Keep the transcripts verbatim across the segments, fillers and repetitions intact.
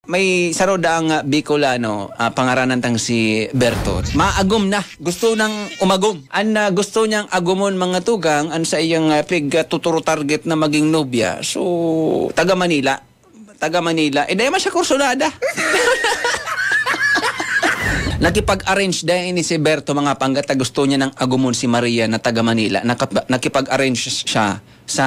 May saro daang, ah, Bicolano, ah, pangaranan tang si Berto. Maagom na. Gusto nang umagom. An, ah, gusto niyang agumon, mga tugang, an saiyang, ah, pig-, ah, tuturo target na maging nobya. So, taga Manila. Taga Manila. Eh, dai man siya kursunada. Nakipag-arrange dai ini si Berto, mga pangga, ta gusto niya nang agumon si Maria na taga Manila. Nakap-, nakipag-arrange siya sa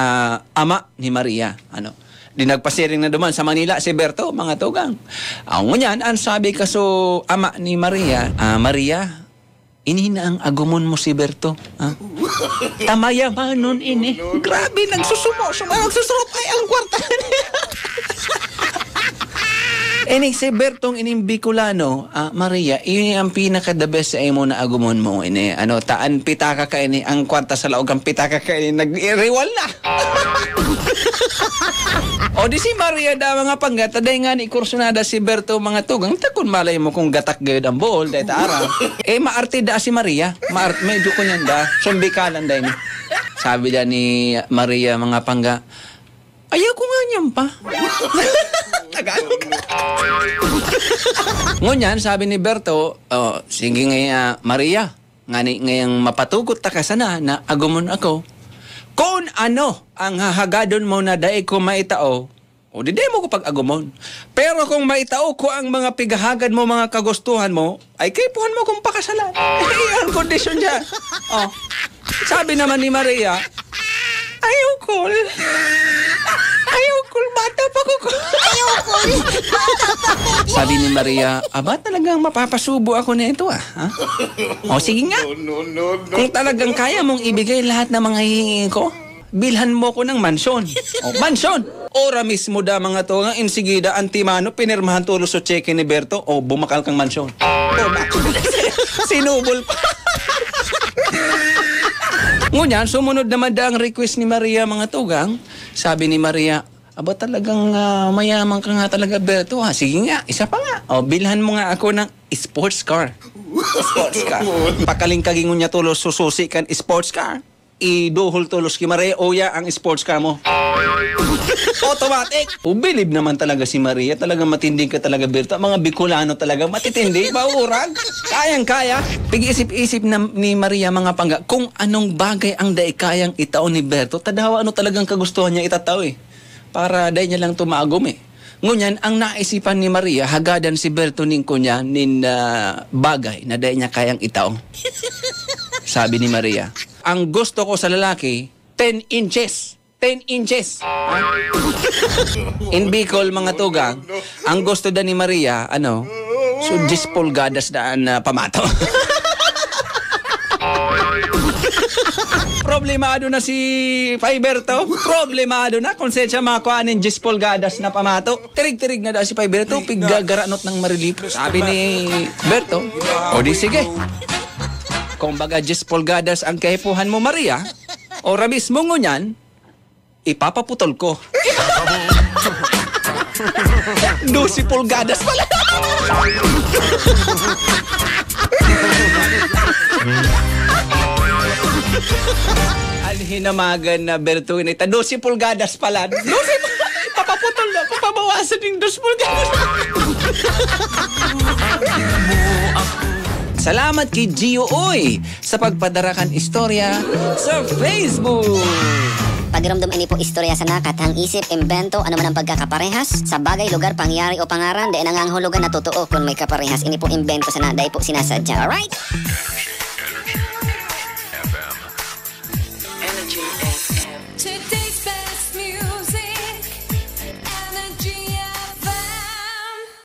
ama ni Maria. Ano? Di nagpasiring na duman sa Manila si Berto, mga tugang. Aw, ngunyan, ang sabi kaso ama ni Maria, "Ah, Maria, ini na ang agumon mo si Berto, ha? Tamayamanon ini." Grabe, nagsusumo, sumo, nagsusumo, ay, ang kwarta niya. Ini si Bertong ining Bicolano, ah, Maria, ini ang pinaka-the best sa imo na agumon mo, ini. Ano, ta an pitaka ka ini, ang kwarta sa laog kan pitaka ka ini, nag-iriwal na. O di si Maria da, mga pangga, ta dai ngani kursunada si Berto, mga tugang, ta kun malay mo kung gatak gayud ang buhol, dai ta aram. Eh, maarte da si Maria. Maart-, medyo kunyan da. Sumbikalan da ini. Sabi da ni Maria, mga pangga, "Ayaw ko nga niyan pa." Tagalog. Ngunyan, sabi ni Berto, "Oh, sige nga, ah, Maria, ngani ngayang mapatugot ta ka sana na agumon ako. Kun ano ang hahagadon mo na dai ko maitao, o di dai mo ko pag-agumon. Pero kung maitao ko ang mga pighahagad mo, mga kagustuhan mo, ay kaipuhan mo kong pakasalan." Iyan kondisyon niya. Oh. Sabi naman ni Maria, "Ayaw, Kol. Ayaw, Kol. Bata pa ko, Kol." Ayaw, Kol. Bata pa ko, Kol. Sabi ni Maria, "Aba, talagang mapapasubo ako na ito, ah. Ha? O, sige nga. No, no, no, no. Kung talagang kaya mong ibigay lahat ng mga hihingi ko, bilhan mo ko ng mansyon." O, mansyon! Ora mismo da, mga tugang, insigida, antimano, pinirmahan tolos so tseke ni Berto, o, bumakal kang mansyon. Toma. Sinubol pa. Ngunyan, sumunod naman da ang request ni Maria, mga tugang. Sabi ni Maria, "Aba, talagang, ah, mayaman ka nga talaga, Berto, ha? Sige nga, isa pa nga. O, bilhan mo nga ako ng sports car." Sports car. Pakaling kagingon niya tolos sususi kan sports car. Iduhol tolos ki Maria, "Uya ang sports car mo." Automatic. Ubilib naman talaga si Maria. Talagang matinding ka talaga, Berto. Ang mga Bicolano talaga, matitindi, maurag. Kayang-kaya. Pig-isip-isip na ni Maria, mga pangga, kung anong bagay ang dai kayang itao ni Berto. Tadawa, ano talagang kagustuhan niya itatao, eh. Para dai niya lang tumagom, eh. Ngunyan, ang naisipan ni Maria, hagadan si Berto nin kunya, nin, ah, bagay na dai niya kayang itao. Sabi ni Maria, "Ang gusto ko sa lalaki, ten inches." Ten inches. Ha? In Bicol, mga tugang, ang gusto da ni Maria, ano, so, diyes pulgadas daan na pamato. Problemado na si Fiber to. Problemado na. Konsensya, mga kuha nin diyes pulgadas na pamato. Tirig-tirig na da si Fiber to. Piggagaranot ng marilip. Sabi ni Berto, "O di sige. Kung baga diyes pulgadas ang kaipuhan mo, Maria, ora mismo ngunyan, ipapaputol ko." Dose pulgadas pala. An hinamagan na Berto ini, ta dose pulgadas pala. Dose, papaputol na, papabawasan ning dos pulgadas. Salamat kay Gio Uy sa pagpadara kan istorya sa Facebook. Pagiromdom, ini po istorya sana, kathang isip, imbento, ano man ang pagkakaparehas sa bagay, lugar, pangyayari o pangaran, dai nangangahulugan na totoo kun may kaparehas. Ini po imbento sana, dai po sinasadya. Alright?